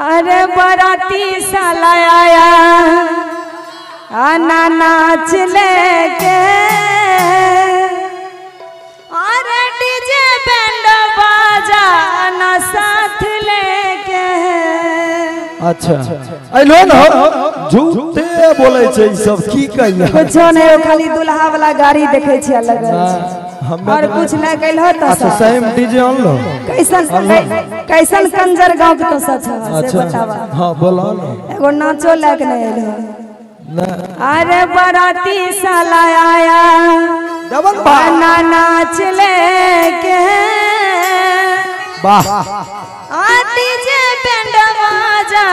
अरे बराती साला आया आना नाच लेके, अरे डीजे बैंड बाजा ना साथ लेके। अच्छा अइलो न झूठे बोले छै ई सब की कहिया कुछो नहीं, खाली दुल्हा वाला गाड़ी देखे छी अलग और कुछ नहीं कैल हो तो। अच्छा सेम डीजे अनलो कैसन कैसन कंजर गांव के तो सच है से बतावा। हां बोलो एगो नाचो लायक नहीं आइल हो। अरे बराती साला आया आना नाच लेके, वाह डीजे बैंड बाजा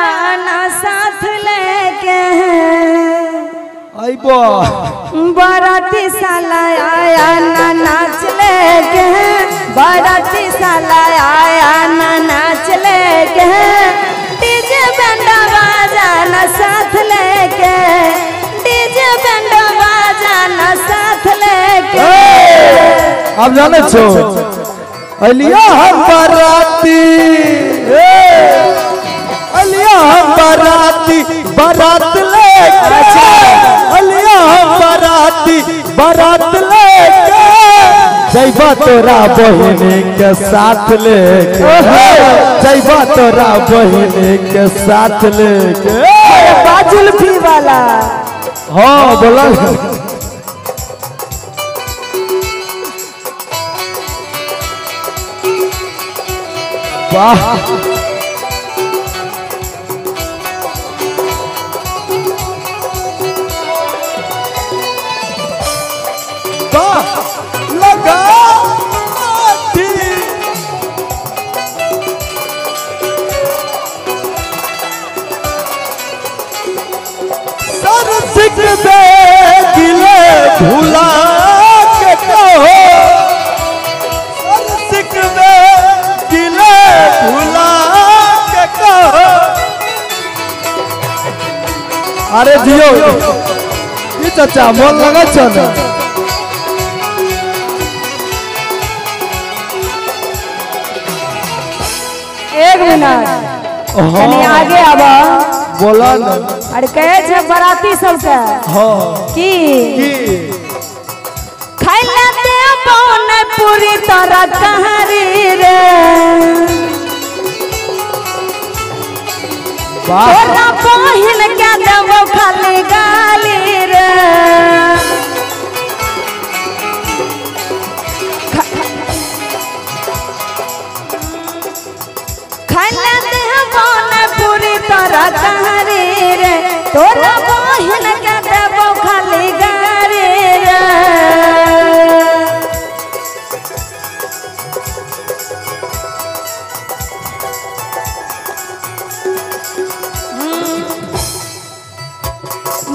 ना साथ लेके। बाराती साला आया ना नाच लेके, बाराती साला आया ना नाच लेके, डीजे बैंड बाजा ना साथ लेके, डीजे बैंड बाजा ना साथ लेके। अब जाने छो अलिया हम बाराती, अलिया हम बाराती बारात लेके, अलिया हम बाराती बारात लेके, जैबा तोरा बहिनी के साथ लेके, जैबा तोरा बहिनी के साथ लेके। बाजुल्फी वाला हाँ बोला वाह लगा सर सिख दे गिले भूला के कहो, सर सिख दे गिले भूला के कहो। अरे जियो ये चाचा मोन लगा छ ना। एक मिनट कनी आगे आबा बोला ना। अरे कहे छे बराती सबके हां की खाइला दे पौन पूरी तोरा कहारी रे, तोरा बहिन के देबो खाली गाली रे। खाइला दे पौन पूरी तोरा कहारी रे, तोरा बहिन के देबो खाली गाली रे।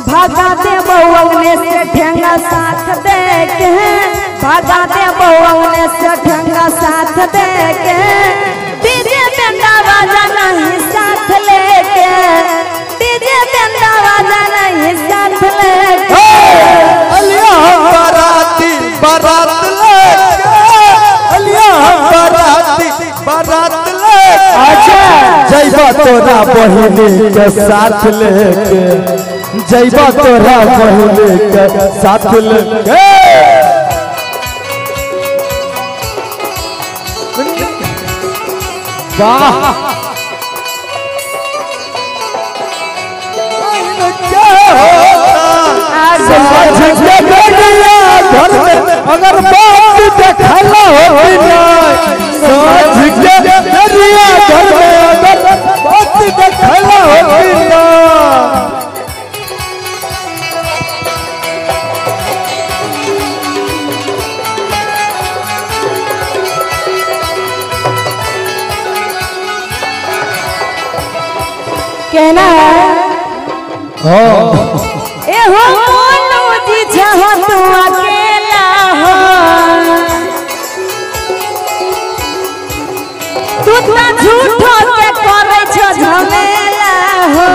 भागा दे बउने से ठेंगा साथ दे के, भागा दे बउने से ठेंगा साथ दे के, डीजे बैंड बाजा नहीं साथ लेके, डीजे बैंड बाजा नहीं साथ लेके। अलिया बाराती बारात लेके, अलिया बाराती बारात लेके, अच्छा जैबा तोरा बहिनी के साथ लेके, जैबा तोरा बहिनी के साथ लेके। वाह घर में अगर बात देखला होती ना, साझ के दरिया घर में अगर बात देखला होती ना। कहना है ए हो मोनू जी छहो तू अकेला हो, तू तो झूठो के करे छो झमेला हो।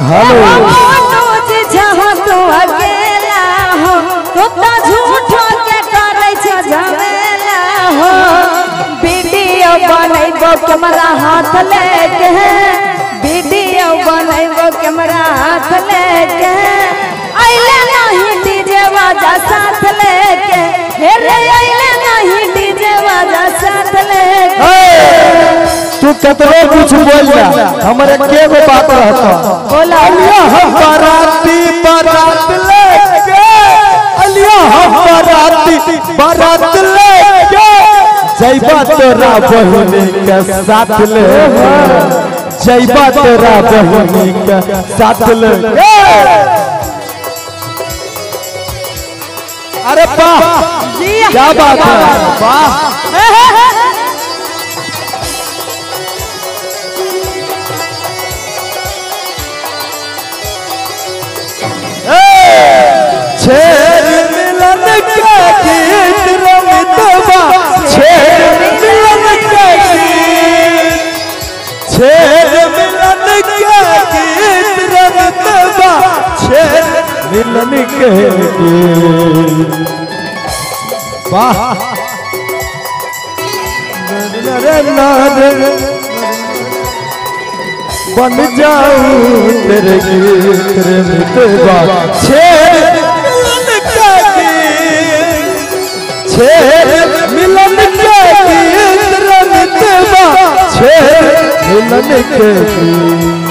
हेलो मोनू जी छहो तू अकेला हो, तू तो झूठो के करे छो झमेला हो। वीडियो कैमरा हाथ लेके, वीडियो बनैबो कैमरा हाथ लेके, अइले नहीं डीजे बाजा साथ लेके, हे रे अइले नहीं डीजे बाजा साथ लेके। तू कतरो कुछ बोल जा, हमरे के गो बात रहता। बोला अलिया हम बाराती बारात लेके, अलिया हम बाराती बारात लेके, जैबा तोरा बहिनी के साथ ले, जैबा तोरा बहिनी के साथ ले। अरे वाह, क्या बात है, वाह। छेर मिलन के गीत रमितवा, छेर मिलन के गीत, छेर मिलन के गीत रमितवा, छेर मिलन के गीत। वाह रे नारे बन जाऊं तेरे गीत रमितवा, छेर मिलन के गीत, छेर मिलन के गीत रमितवा, छेर मिलन के गीत।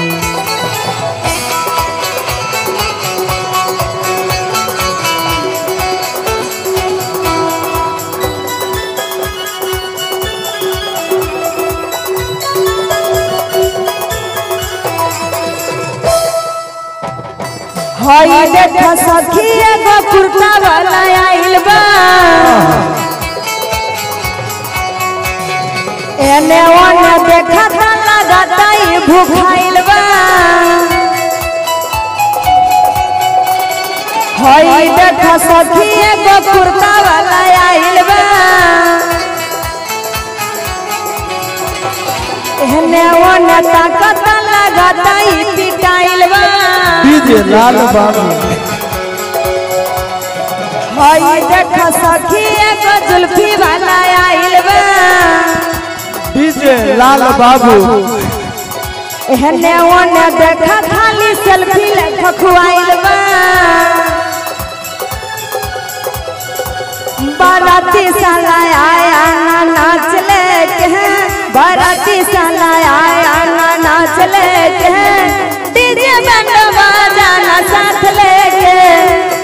हई देख सखी एगो कुर्ता वाला आइल बा, एने ओने देखता लगता ई भूखाइल बा। हई देख सखी एगो कुर्ता वाला आइल बा, एने ओने ताकता लगता ई पिटाइल बा। डीजे लाल बाबू। हई देख सखी एगो जुल्फी वाला आइल बा, डीजे लाल बाबू। एने ओने देखा खाली सेल्फी ले खखुआइल बा। बाराती साला आया ना नाच लेके, बाराती साला आया ना नाच लेके, डीजे बैंड बजाना साथ लेके,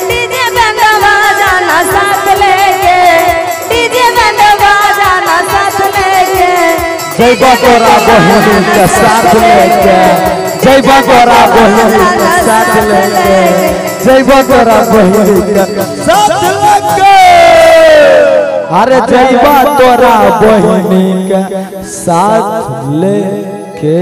डीजे बैंड बजाना साथ लेके, डीजे बैंड बजाना साथ लेके, जैबा तोरा बहिनी के साथ लेके, जैबा तोरा बहिनी के साथ लेके, जैबा तोरा बहिनी के साथ लेके, अरे जैबा तोरा बहिनी के साथ लेके।